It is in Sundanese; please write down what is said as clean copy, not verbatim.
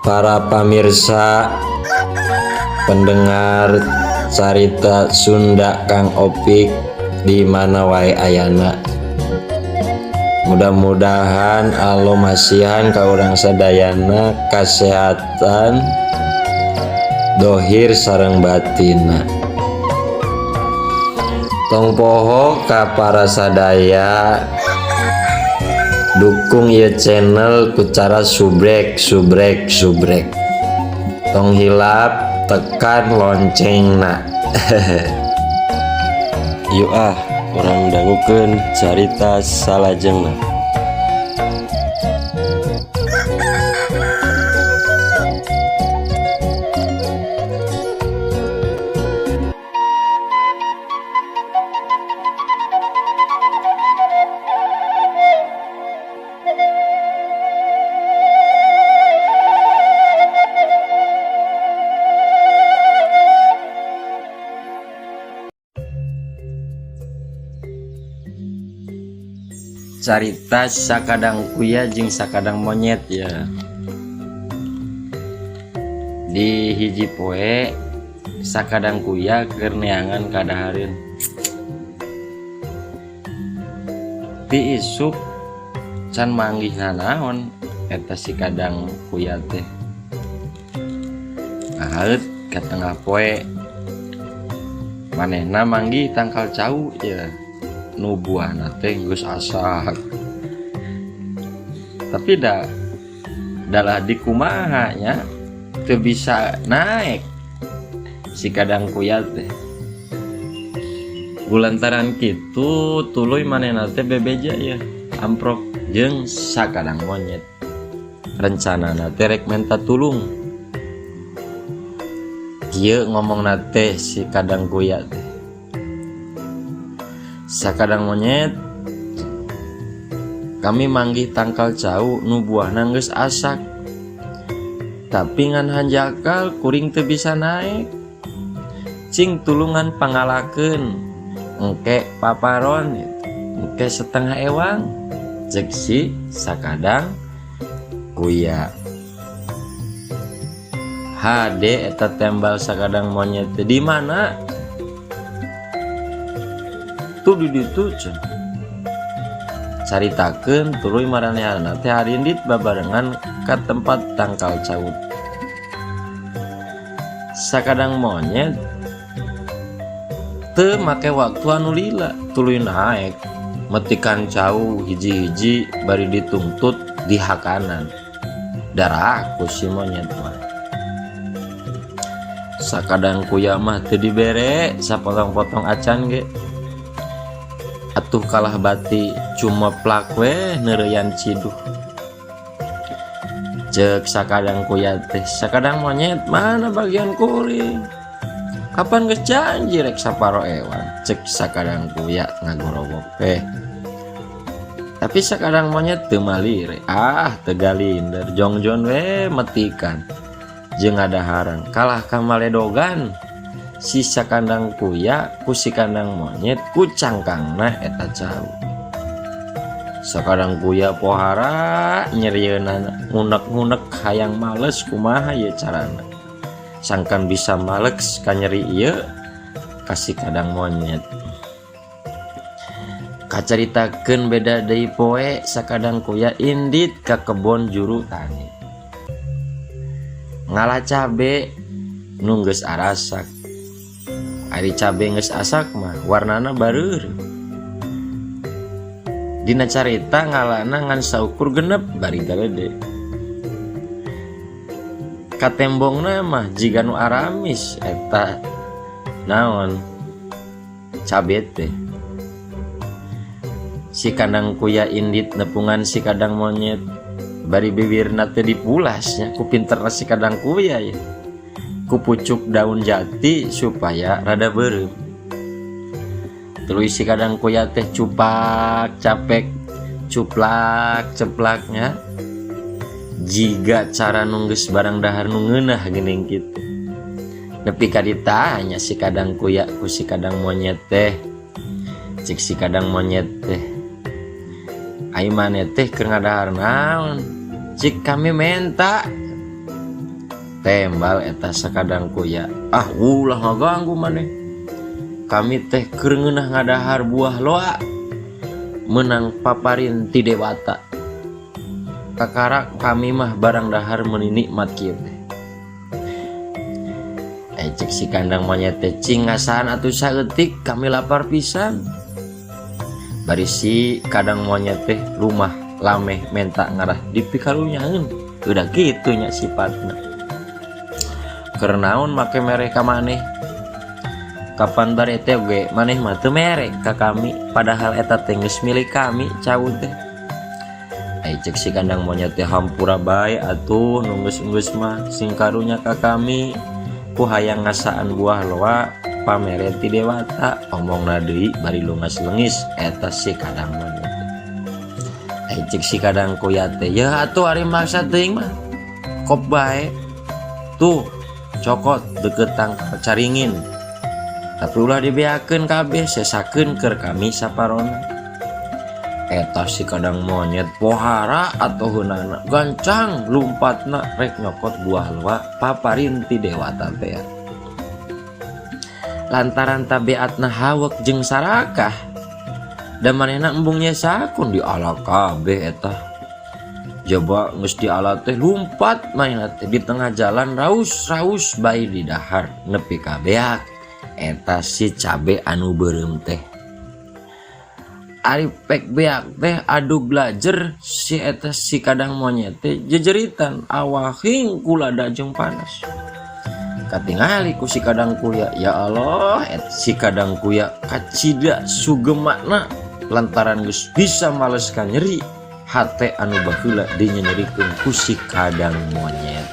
Para pamirsa, pendengar carita Sunda Kang Opik di mana wae ayana, mudah-mudahan Allah masihan ka urang sadayana kesehatan dohir sareng batina. Tong poho ka para sadaya, dukung ieu channel ku cara subrek, subrek, subrek. Tong hilap tekan loncengna. Yuk ah, urang dangukeun carita salajengna. Carita Sakadang Kuya jeung Sakadang Monyet. Ya, di hiji poe Sakadang Kuya keur neangan kadahareun. Ti isuk can manggih nanaon eta si Kadang Kuya teh. Ngahaeut ka tengah poe, manehna manggih tangkal cau ya, nu buahna teh geus asak, tapi da dalah dikumaha nya teu bisa naik si Kadang Kuya teh. Kulantaran kitu, tuluy manehna teh bebeja ya, amprok jeung Sakadang Monyet. Rencana teh rek menta tulung. Kieu ngomongna teh si Kadang Kuya teh, "Sakadang Monyet, kami manggih tangkal cau nu buahna geus asak, tapi ngan hanjakal kuring teu bisa naik. Cing tulungan pangalakeun, engke paparon, engke setengah ewang," cek si Sakadang Kuya. "Hade," eta tembal Sakadang Monyet teh, "di mana tuh?" "Di ditu," cenah. Caritakeun, tuluy maranehanna teh harindit babarengan ka tempat tangkal cau. Sakadang Monyet teu make waktu anu lila, tuluy naek metikan cau hiji-hiji, bari ditungtut dihakanan. Darah ku si monyet mah. Sakadang Kuya mah teu dibere sapotong-potong acan ge. Atuh kalah bati, cuma plak we neureuyan ciduh. Cek Sakadang Kuya teh, "Sakadang Monyet, mana bagian kuring? Kapan geus janji rek saparo ewang?" cek Sakadang Kuya ngagorowok teh. Tapi Sakadang Monyet teu malire. Ah, teu galinder, jongjon we metikan jeung ngadaharan. Kalah ka maledogan si Sakandang Kuya ku si Kandang Monyet ku cangkangna eta cau. Sakadang Kuya pohara nyerieunana, ngunek-ngunek hayang males, kumaha ye carana sangkan bisa males ka nyeri ieu ka si Kadang Monyet. Kacaritakeun beda deui poe, Sakadang Kuya indit ka kebon juru tani ngala cabe nu geus arasak. Ari cabe geus asak mah warnana bareur. Dina carita ngalana ngan saukur genep bari galede. Katembongna mah jiga nu aramis eta naon cabe teh. Si Kandang Kuya indit nepungan si Kadang Monyet, bari bibirna teh dipulas nya ku pinterna si Kadang Kuya ya, ku pucuk daun jati supaya rada beureum. Tuluy si Kadang Kuya teh cupak capek, cuplak ceplaknya, jiga cara nu geus barang dahar nu ngeunah geuning kitu. Nepi ka ditanya si Kadang Kuya ku si Kadang Monyet teh. Cek si Kadang Monyet teh, "Ai maneh teh keur ngadahar naon?" "Cik, kami menta." Tembal eta sakadang kuya, "Ah, ulah ngaganggu maneh. Kami teh keur ngeunah ngadahar buah loa menang paparin ti dewata. Kakara kami mah barang dahar meuni nikmat kieu teh." Eh, cek si kandang monyet teh, "Cing ngasaan atuh saeutik, kami lapar pisan." Bari si kadang monyet teh lumah lameh menta ngarah dipikarunyaeun. Udah kitu nya sifatna. "Keur naon make mere ka maneh? Kapan bare teh ge maneh mah teu mere ka kami, padahal eta teh geus milik kami cau teh." Ai cek si kandang monyet teh, "Hampura bae atuh, nu geus-geus mah sing karunya ka kami ku hayang ngasaan buah loa pamere ti dewata." Omongna deui bari lungas lengis eta si kadang monyet. Ai cek si kadang kuya teh, "Ya atuh, ari maksa teuing mah kop bae tuh, cokot deket tangkal caringin, tapi ulah dibeakeun kabeh, sesakeun keur kami saparona." Eta si kadang monyet pohara atau heunana gancang lumpatna rek nyokot buah loa paparin ti dewata teh. Lantaran tabiatna hawek jeung sarakah da manehna embung nyesakun, diala kabeh eta. Coba geus diala teh, lumpat manehna teh di tengah jalan, raus-raus bae didahar nepi ka beak eta si cabe anu beureum teh. Ari pek beak teh, adug lajer si eta si kadang monyet teh jejeritan awahing kulada jeung panas. Katingali ku si kadang kuya, ya Allah, et si kadang kuya kacida sugemakna lantaran geus bisa maleskan nyeri hate anu baheula dinyenyerikeun ku si kadang monyet.